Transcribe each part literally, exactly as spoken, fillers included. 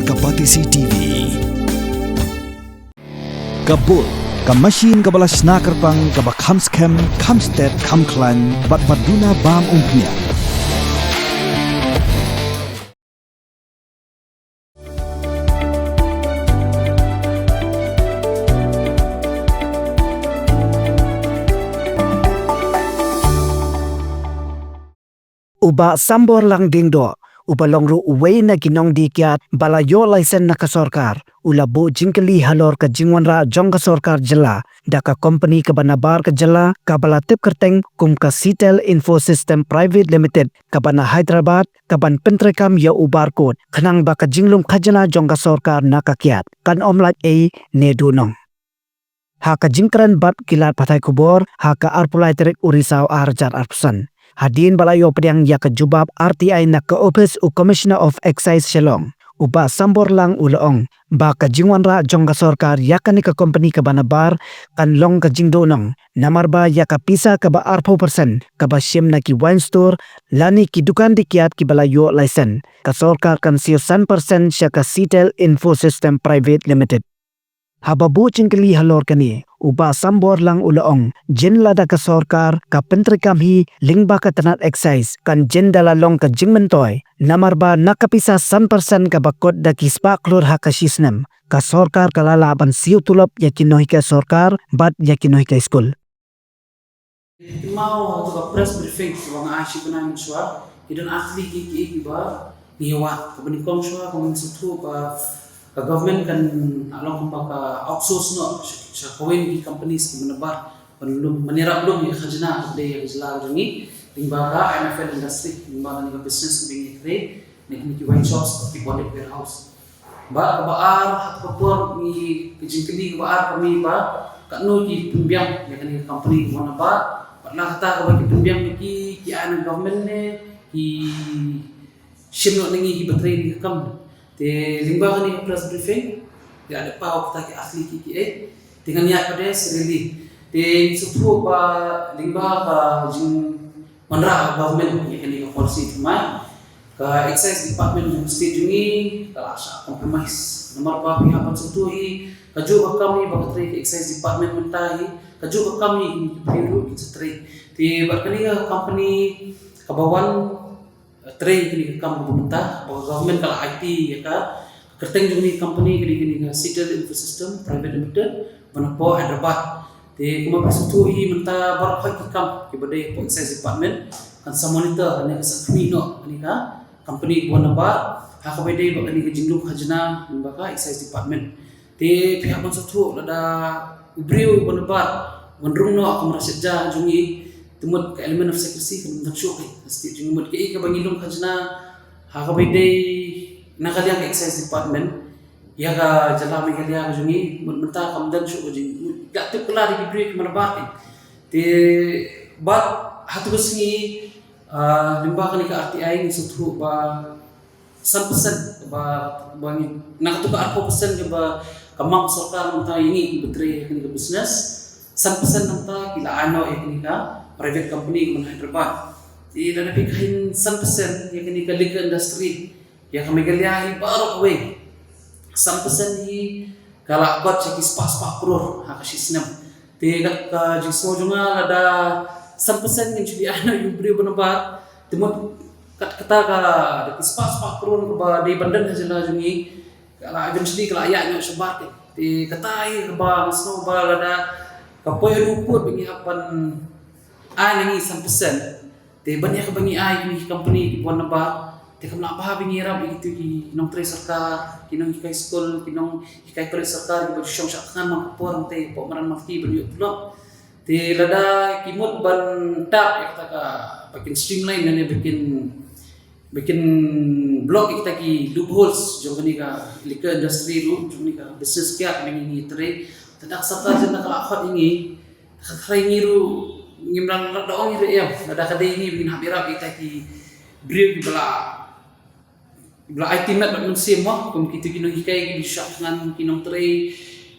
Ka Batesi T V. Ka Bull, ka machine kaba la shna kyrpang, kaba kham skhem, kham stet, kham khlaiñ, bad ba duna bam umphniang. U Bah Samborlang Diengdoh, uba long ruh uwei na ki nongdie kiad ba la ïoh license na ka sorkar, u la buh jingkylli halor ka jingwanrah jong ka sorkar jylla da ka kompani kaba nabar ka jylla, kaba la tip kyrteng kum ka Seatel Infosystem Private Limited, kaba na Hyderabad, kaban pyntreikam ïa u barcode, khnang ba ka jinglum khajna jong ka sorkar na ka kiad kan ym lait ei ne duhnong. Ha ka jingkren bad ki lad pathai khubor ha ka arphew lai tarik u Risaw ar hajar arphew san, hadien ba la ïoh pdiang ïa ka jubab R T I na ka ophis u Commissioner of Excise Shillong, u Bah Samborlang u la ong ba ka jingwanrah jong ka sorkar ïa kane ka kompani kaba nabar kan long ka jingduhnong, namar ba ïa ka pisa kaba arphew percent kaba shim na ki wine store lane ki dukan die kiad kiba la ïoh license, ka sorkar kan siew san percent sha ka Seatel Infosystem Private Limited. Haba buh jingkylli halor kane, u Bah Samborlang u la ong, jin lada ka sorkar ka pyntreikam hi lyngba ka tnat excise, kan jin da la long ka jingmyntoi, namar ba na ka pisa san percent kaba kot da ki spah klur ha ka shi snem, ka sorkar ka la lah ban siew tulop ïa ki nonghikai sorkar bad ïa ki nonghikai skul. Kynmaw ha ka press briefing kaba nga ai shi bnai mynshuwa, ki don ar tylli ki, ki, kiba ngi ïa wad. Kaba nyngkong shuwa, kaba ngi sngewthuh ba ka government kan long kumba ka outsource noh sha, sha kawei na ki companies kiba nabar ban lum, ban ïarap lum ïa ka khajna kaba dei ïa ka jylla jong ngi, lyngba ka I M F L industry, lyngba kane ka business kaba ngi ïa trei, ne kine ki wine shops, ki bonded warehouse. Bad kaba ar, ha kaba por ngi, ka jingkylli kaba ar ka mih ba katno ki pynbiang ïa kane ka company kaba nabar, bad na kata kaba ki pynbiang ba ki, ki ai na government ne ki shim noh na ngi kiba trei ïa kane ka kam. Te lyngba kane ka press briefing, ki la dep paw kata ki ar tylli ki, ki eh. Te ngan ïaid pat de serially. Te ngi sngewthuh ba lyngba ka jing wanrah government ïa kane ka policy thymmai, ka excise department jong state jong ngi ka la shah compromise. Namar ba phi hap ban sngewthuh hi, kajuh ka kam hi ba ka trei ka excise department mynta hi, kajuh ka kam hi ki briew ruh ki sa trei. Te bad kane ka company kaba wan, eh, trei kane ka kam kaba mynta, ba ka government ka la aiti ïa ka kyrteng jong kane ka company, kane, kane ka Seatel Infosystem Private Limited, ba na pdeng Hyderabad. Te kumba phi sngewthuh hi mynta baroh khoit ki kam kiba dei hapoh excise department kan sa monitor lane kan sa khmih noh kane ka company kaba nabar, ha kaba ïadei bad kane ka jinglum khajna lyngba ka excise department. Te phi hap ban sngewthuh lada u briew uba nabar u wan rung noh ha ka kamra shet ja jong ngi, te mut ka element of secrecy kan ym don shuh ka state jong ngi, mut kaei kaba ngi lum khajna ha kaba ïadei na ka liang ka excise department ïa ka jylla Meghalaya ka jong ngi, mut mynta kam don shuh ka jing, mut ka tip kylla da ki briew kiba nabar. Te bad ha tu ka sngi, ah, lyngba kane ka R T I ngi sngewthuh ba san percent ba, ba ngi, na katu ka arphew percent kaba ka mang sorkar mynta ïa ngi kiba trei ïa kane ka business, san percent nangta ki la ai noh ïa kane ka private company kaba na Hyderabad. Te lada phi kha hi san percent ïa kane ka liquor industry ïa ka Meghalaya hi baroh kawei, san percent hi ka la kot sha ki spah spah klur ha ka shi snem. Te kat ka jingsngew jong nga, lada san percent ngin shu ai noh ïa u briew ba nabar, te mut kat kata ka, da ki spah spah klur kaba dei ban don ha jylla jong ngi, ka la eventually ka la ïaid noh shabar. Te kata hi kaba nga sngew ba lada ka poi haduh u pud ba ngi hap ban ai na ngi san percent, te ban ïa kaba ngi ai kine ki company kiba wan nabar, te kam lah ba ngi ïarap ïa kito ki nongtrei sorkar, ki nonghikai skul, ki nonghikai college sorkar kiba ju shong shah thngan man ka por hangtei hapoh Madan Malki ban ïoh tulop. Te lada ki mut ban tap ïa kata ka, ba kin streamline ne ba kin, ba kin block ïa kita ki loopholes jong kane ka liquor industry ruh, jong kane ka business kiad kaba ngi trei. Te da ka sorkar jong ngi ka la khot ïa ngi, ka tharai ngi ruh ngim lah, lah da ong ïa ruh em, lada ka dei ngi ba ngin hap ïarap ïa kita ki briew kiba la, kiba la aiti met bad mynsiem mo, kum kito ki nonghikai, ki nongshah thngan, ki nongtrei,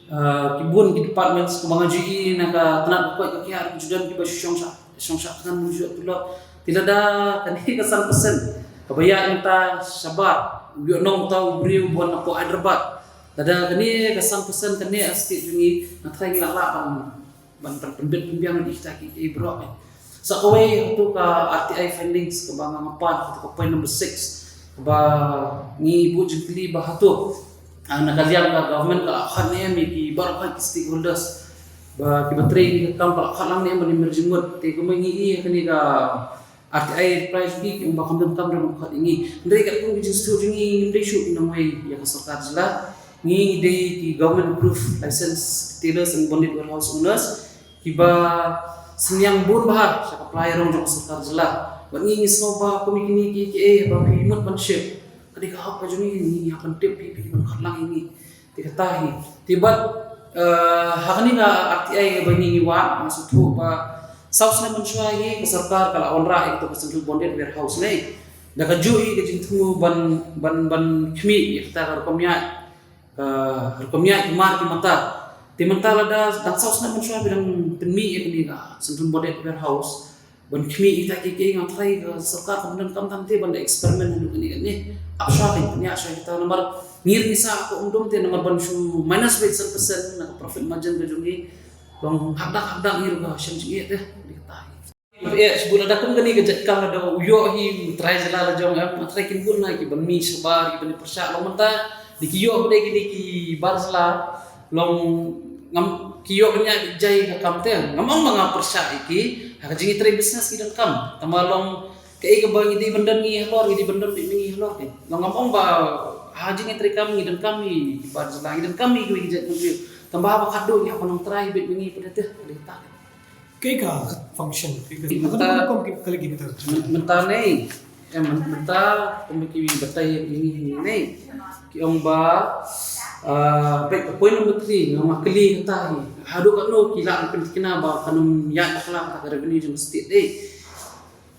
eh, ki bun ki departments, kumba nga ju i na ka tnat ba koit ka khiah ruh ju don kiba shu shong shah, shong shah thngan, ju ïoh tulop. Te lada kane ka san percent Kaba ïaid mynta shabar, u ïoh nong uta u briew ba wan napoh Hyderabad. Lada kane ka san percent kane ka state jong ngi, nga tharai ngi lah lah ban ban ban pynbit pynbiang ïa kita ki, eh, baroh. Sa kawei hato ka R T I findings kaba nga pan, hato ka point number six, kaba ngi buh jingkylli ba hato, ah, na ka liang ka government ka la khot ne em ïa ki baroh ki stakeholders ba kiba trei ïa ka kam, ka la khot lang ne em ban ïamir jingmut. Te kumba ngi ïohi ïa kane ka R T I reply jong ki, ki ong ba kam donkam, donkam khot ïa ngi. Hynrei katkum ki jingsngewthuh jong ngi, ngim dei shuh ki nongwei ïa ka sorkar jylla. Ngi dei ki government approved licensed retailers and bonded warehouse owners kiba synñiang bun bha sha ka pla ïarong jong ka sorkar jylla. Bad ngi ngi sngew ba kum kine ki, ki, eh, ba phi mut ban shim, ka dei ka hok ka jong ngi, ngi hap ban tip phi, phi ban khot lang ïa ngi. Te kata hi. Te bad, eh, ha kane ka R T I ba ngi ngi wad, nga sngewthuh ba saw snem mynshuwa hi ka sorkar ka la wanrah ïa kato ka central bonded warehouse ne, da kajuh hi ka jingthmu ban, ban, ban khmih ïa kata ka rukom ïaid, ka rukom ïaid ki mar ki mata. Te mynta lada dang saw snem mynshuwa phi dang pynmih ïa kane ka central bonded warehouse ban khmih ïa kita kiei kiei, nga tharai ka sorkar kam donkam tang te ban da experiment haduh kane kane. Ap shuwa, kan pynïaid shuwa kita, namar ngi ruh ngi sah ka umdum te, namar ban shu minus beit san percent na ka profit margin ka jong ngi. Long hakdak hakdak ngi ruh ka shem jingeh te, dei kata hi. Eh, shibun lada kum kane ka jait kam, lada u ïoh hi u trai jylla la jong, em, nga tharai kin bun na ki ban mih shabar, ki ban pyrshah. Long mynta dei ki ïoh ba dei kine ki bar jylla, long ngam, ki ïoh ban ïaid beit jai ka kam te. Ngam ong ba nga pyrshah ïa ki, ha ka jingïatrei business ngi donkam. Tangba long kaei kaba ngi dei ban don ngi halor, ngi dei ban don beit ngi halor te. Long ngam ong ba ha jingïatrei kam ngi donkam ïa ki bar jylla, ngi donkam ïa kiwei ki jait bynriew. Tangba haba khatduh ngi hap ban long trai beit ngi pat te, dei kata. Kaei ka function, kaei ka Mynta, function, kum ki kali ki mynta. Myn-, mynta ne, eh, myn-, mynta kum ki batai ïa ngi ne. Ki ong ba, ah, bad ka point number three, nga ma kylli kata hi. Haduh katno ki lah ban pynthikna ba kan ym ïaid bakla kata ka revenue jong ka state, eh.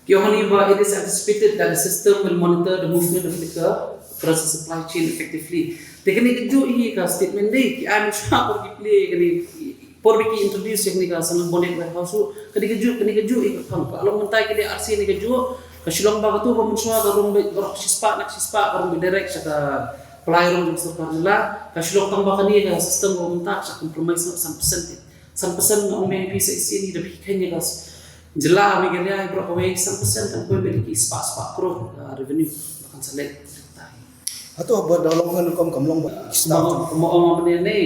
Ki ong hangne ba it is anticipated that the system will monitor the movement of liquor across the supply chain effectively. Te kane kajuh hi ka statement dei, ki ai mynshuwa por ki plie kane, por ba ki introduce ïa kane ka central bonded warehouse ruh. Kane kajuh, kane kajuh hi ka phang. Ka long mynta ki dei R C ne kajuh, ka Shillong ba katu ba mynshuwa ka rung beit baroh shispah na shispah, ka rung beit direct sha ka pla ïarong jong sorkar jylla. Ka Shillong tang ba kane ka system ba mynta ka shah compromise noh san percent. San percent nga ong biang ïa phi sa shisien, da phi kheiñ ïa ka jylla Meghalaya baroh kawei, san percent kan poi beit ki spah spah crore, ah, revenue ba kan sa leit. Hato ba da long ha rukom kam long ba ki staff. Kumba, kumba ong mynne ne,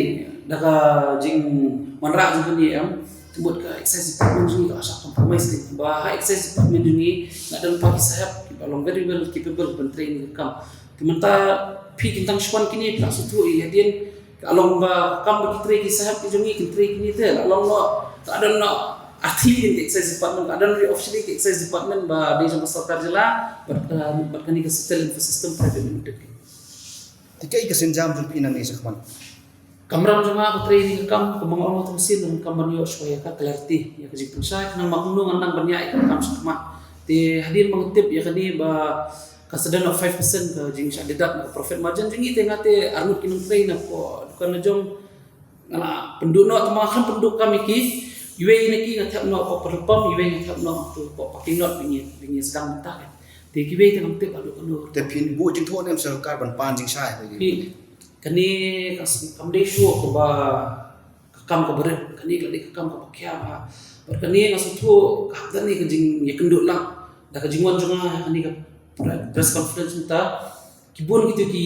da ka jingwanrah jong kane, em, te mut ka excise department jong ngi ka shah compromise ne. Ba ha excise department jong ngi nga don pat ki sahep kiba long very well capable ban trei kane ka kam. Te mynta phi, kin tang shu wan kine phi la shu tuh ïa hadien. Ka long ba kam ba ki trei ki sahep ki jong ngi, kin trei kine te, la long noh, ka don noh artylli ki excise department, ka don ri officially ki excise department ba dei jong ka sorkar jylla, bad, eh, bad kane ka Settle Info System Private Limited. Te kaei ka sienjam jong phi nangne shakhmat? Kamram jong nga ba trei kane ka kam, kumba nga ong mynta shisien, kam ban ïoh shuwa ïa ka clarity ïa ka jingpynshai, khnang ba kumno ngan nang ban ïaid ïa ka kam shakhmat. Te hadien ba nga tip ïa kane ba ka sdang noh five percent ka jingshah deduct na ka profit margin jong ngi, te nga te arngut ki nongtrei na ka dukan la jong, nga la pynduh noh, tangba nga khlem pynduh kam ïa ki. Iwei na ki nga thep noh hapoh petrol pump, iwei nga thep noh hapoh parking lot ba ngi, ba ngi sdang mynta. Te kiwei te ngam tip haduh katno. Te phin buh jingthoh ne em sha sorkar ban pan jingshai? Phi, kane ka s-, kam dei shuh kaba ka kam kaba rit, kane ka dei ka kam kaba khia bha. Bad kane nga sngewthuh ka hap don ne ka jingïakynduh lang. Da ka jingwan jong nga ha kane ka pre-, press conference mynta, ki bun kito ki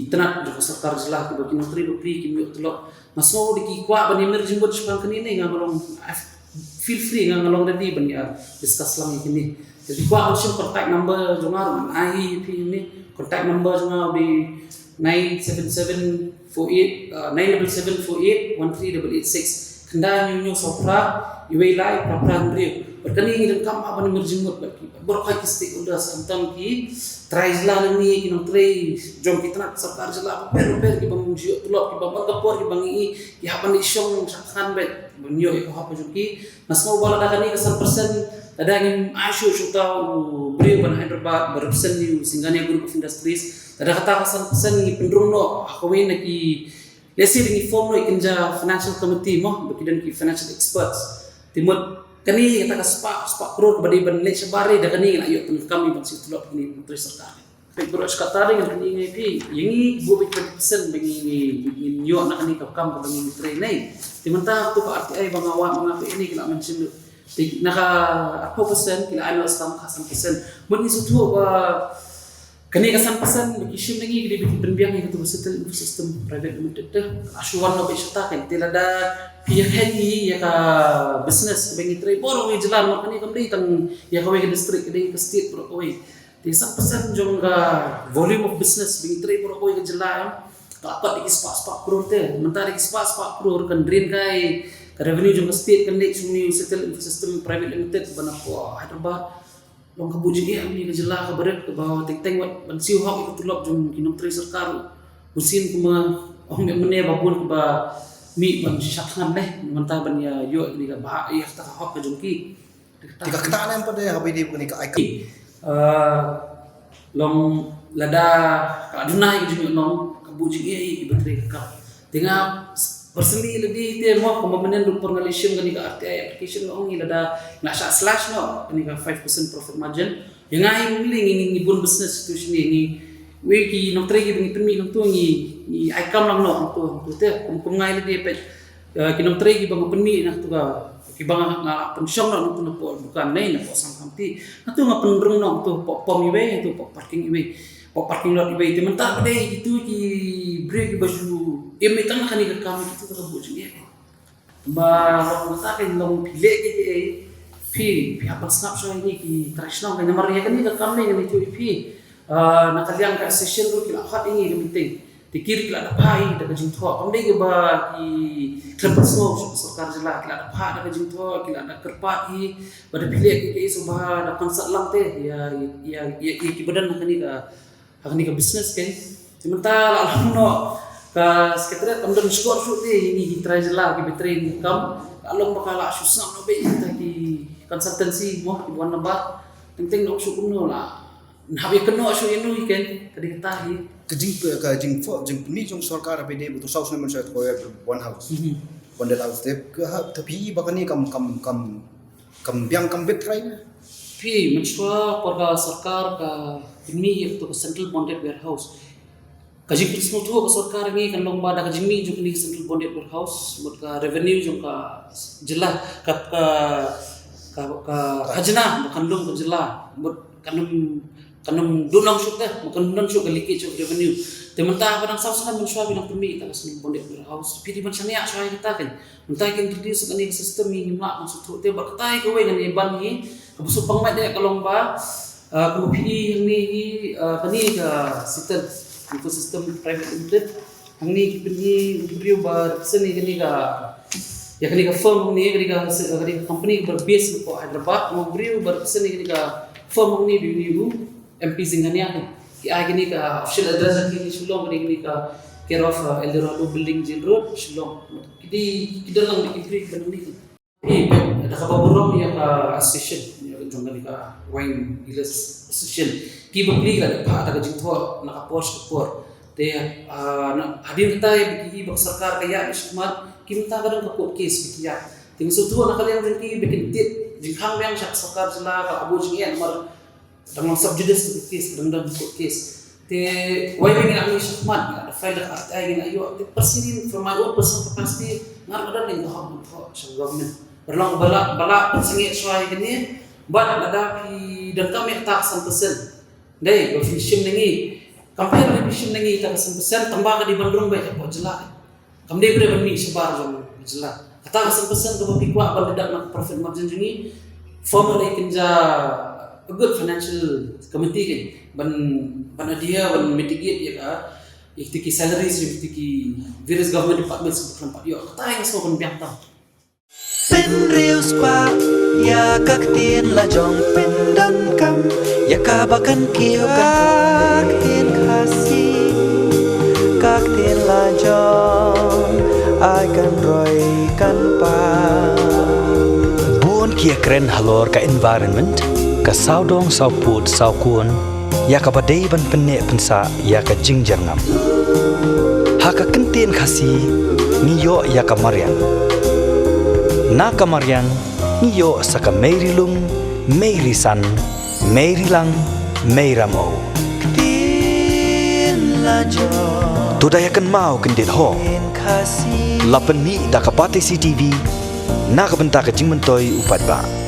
tnat jong ka sorkar jylla kiba ki nongtrei bapli kim ïoh tulop. Nga sngew da ki kwah ban ïamir jingmut shaphang kane ne, nga long, I feel free, nga, nga long ready ban ïa discuss lang ïa kine. Te phi kwah ban shim contact number jong nga ruh ngan ai ïa phi hangne. Contact number jong nga u dei nine seven seven four eight, uh, nine double seven four eight one three double eight six. Khyndai hynñiew hynñiew saw phra, iwei lai phra phra hynriew. Bad kane ngi donkam ban ïamir jingmut bad ki baroh ki stakeholders, khamtam ki trai jylla nangne, ki nongtrei jong ki tnat sorkar jylla bapher bapher kiba ngim ju ïoh tulop, kiba man ka por kiba ngi, ki hap ban ïashong shaphrang bad ban ïoh ïa ka hok ka jong ki. Nga sngew ba lada kane ka san percent, lada ngim ai shuh shuh uta u briew ban Hyderabad ba represent ïa u Singarnia Group of Industries, lada kata ka san percent ngi pynrung noh ha kawei na ki, let's say, ngi form noh ïa ka financial committee mo, ba ki don ki financial experts. Te mut Kane kata ka spah, spah klur kaba dei ban leit shabar, da kane ngi la ïoh pyndonkam ïa ban siew tulop kine ki nongtrei sorkar. Peit baroh shi katta ruh ngan pyni ïa phi, ïa ngi buh beit twenty percent ba ngi, ngi, ngin ïoh na kane ka kam kaba ngi trei ne. Te mynta to ka R T I ba nga wad, ba nga peit ne, ki la mention ruh. Te na ka arphew percent ki la ai noh stam ka san percent. Mut ngi sngewthuh ba kane ka san percent ba ki shim na ngi, ki dei ba ki pynbiang ïa katu ka Settle Info System Private Limited te. Ka la shu wan noh beit shata kan. Te lada phi ïa khein ïa ka business kaba ngi trei baroh kawei ka jylla, namar kane kam dei tang ïa kawei ka district, ka dei ka state baroh kawei. Te san percent jong ka volume of business ba ngi trei baroh kawei ka jylla, em, ka la pat da ki spah, spah klur te. Mynta da ki spah, spah klur kan drain kai ka revenue jong ka state, kan leit sha une u Settle Info System Private Limited ba napoh Hyderabad. Long ka buh jingeh ha une ka jylla kaba rit, kaba teng teng wat ban siew hok ïa ka tulop jong ki nongtrei sorkar. Bunsien kumba ong mynne ba bun kiba mih ban shisha thngan ne, mynta ban ïa ïoh ïa kane ka bha, ïa kata ka hok ka jong ki. Te ka ktah ne em pat de haba ïadei bad kane ka I C A M. Ah, long lada ka duna ïa ka jingïohnong, ka buh jingeh ïa kiba trei ka kam. Te nga personally lade te mo, kumba mynnin ruh por nga leit shim kane ka R T I application, nga ong ïa lada nga shah slash noh kane ka five percent profit margin. Ïa nga hi mynlei ngi, ngi, ngi bun business tu shane, ngi, wei ki nongtrei kiba ngi pynmih nangtu ngi, ngi ai kam lang noh nangtu, nangtu te. Kum, kum nga hi lade peit, eh, ki nongtrei kiba nga pynmih nangtu ka, kiba nga, nga pynshong noh nangtu napoh dukan ne, napoh Sangkhamti. Nangtu nga pynrung noh nangtu poh pom iwei, nangtu poh parking iwei, poh parking lot iwei. Te mynta ba dei kitu ki briew kiba shu im ïa tang na kane ka kam, kitu ka buh jingeh. Ba long mynta ka long phi leh kiei kiei, phi, phi hap ban sngap shuwa ïa kine ki trai shnong, ka namar ïa kane ka kam ne ngan ïathuh ïa phi. Ah, na ka liang ka association ruh ki la khot ïa ngi ka meeting. Te ki ruh ki la da phah ïa da ka jingthoh. Kam dei kaba ki khlem pynsngew sha ka sorkar jylla, ki la da phah da ka jingthoh, ki la da kyrpad ïa ba da phi leh kiei kiei sngewbha da concern lang te ïa, ïa, ïa, ïa kiba don ha kane ka ha kane ka business kan. Te mynta la long noh ka secretariat kam don shkor shuh te ïa ngi ki trai jylla kiba trei ïa kane ka kam. La long ba ka la shu sngap noh beit ïa kita ki consultancy mo kiba wan nabar. Teng teng noh shuh kumno la. Hap ïa kynnoh shuh ïa no ïa kan, ka dei kata hi. Ka jing, ka jingpynmih jong sorkar haba ïadei bad u saw snem mynshuwa, te ka wan house. Mhm. Bonded house te ka hap, te phi ba kane kam, kam, kam Kam biang kam bit trai na. Phi, mynshuwa por ka sorkar ka pynmih ïa katu ka Central Bonded Warehouse, ka jingpynsngewthuh ka sorkar ïa ngi kan long ba da ka jingmih jong kane ka Central Bonded Warehouse, mut ka revenue jong ka jylla, ka, ka, ka, ka khajna ba kan long ka jylla, mut kan ym kan ym don lang shuh te, kan ym don shuh ka leakage of revenue. Te mynta ba dang saw snem mynshuwa ba dang pynmih ïa ka Central Bonded Warehouse, phi dei ban shaniah shuwa ïa kata kan. Mynta ki introduce kane ka system, ngi ngim lah ban sngewthuh te, bad kata hi kawei ngan ïa ban hi kaba sngewbha ban mad ïa ka long ba, ah, kumba phi i hangne hi, ah, kane ka Settle Info System Private Limited. Hangne ki pyni u briew ba represent ïa kane ka, ïa kane ka firm hangne, kane ka, kane ka company ba base napoh Hyderabad, u briew ba represent ïa kane ka firm hangne ba une u M P Zinghania kan. Ki ai kane ka official address ha ki Shillong, kane, kane ka care of, uh, Eldorado Building, Jail Road, Shillong. Ki dei, ki don lang da ki briew kiba nangne kan. Phi, peit da kaba burom ïa ka association, ïa ka jong kane ka Wine Dealers Association. Ki bapli ki la dep phah da ka jingthoh na ka por sha ka por. Te, ah, na hadien kata ïa ba ki, ba ka sorkar ka ïaid shakhmat, ki mynta ka don ka court case ba ki ïaid. Te nga sngewthuh na ka liang jong ki ba kin tied jingkhang biang sha ka sorkar jylla, ka la buh jingeh namar dang long sub judice ka case, ka dang don court case. Te wei ba ngi la mih shakhmat, ngi la file da ka R T I, ngi la ïoh. Te personally, from my own personal capacity, nga ruh nga don ka hok ban thoh sha ka government. Ba long ba la, ba la pynsangeh shuwa ïa kane, bad lada phi donkam ïa kata ka san percent, dei ba phi shim na ngi. Kam pher lada phi shim na ngi kata ka san percent, tang ba ka dei ban rung beit hapoh jylla. Kam dei ban mih shabar jong ka jylla. Kata ka san percent kaba phi kwah ban deduct na ka profit margin jong ngi, form ka dei kynja a good financial committee kan ban, ban adhere, ban mitigate ïa ka, ïa kita ki salaries, ïa kita ki various government departments ba khlem pat ïoh. Kata hi nga sngewbha ban biang tam. Pynriewspah ïa ka ktien lajong, pyndonkam ïa kaba kan kiew, ka ktien Khasi, ka ktien lajong, ai kan roi kan par. Bun ki ïakren halor ka environment, ka sawdong sawpud sawkun, ïa kaba dei ban pynneh pynsah ïa ka jingjyrngam. Ha ka kyntien Khasi ngi ïoh ïa ka mariang. Na ka mariang Ngi ïoh sa ka mei ri lum, mei ri san, mei ri lang, mei ramew. To da ïa kynmaw kyndit ho. La pynmih da ka Batesi TV na ka bynta ka jingmyntoi u paidbah.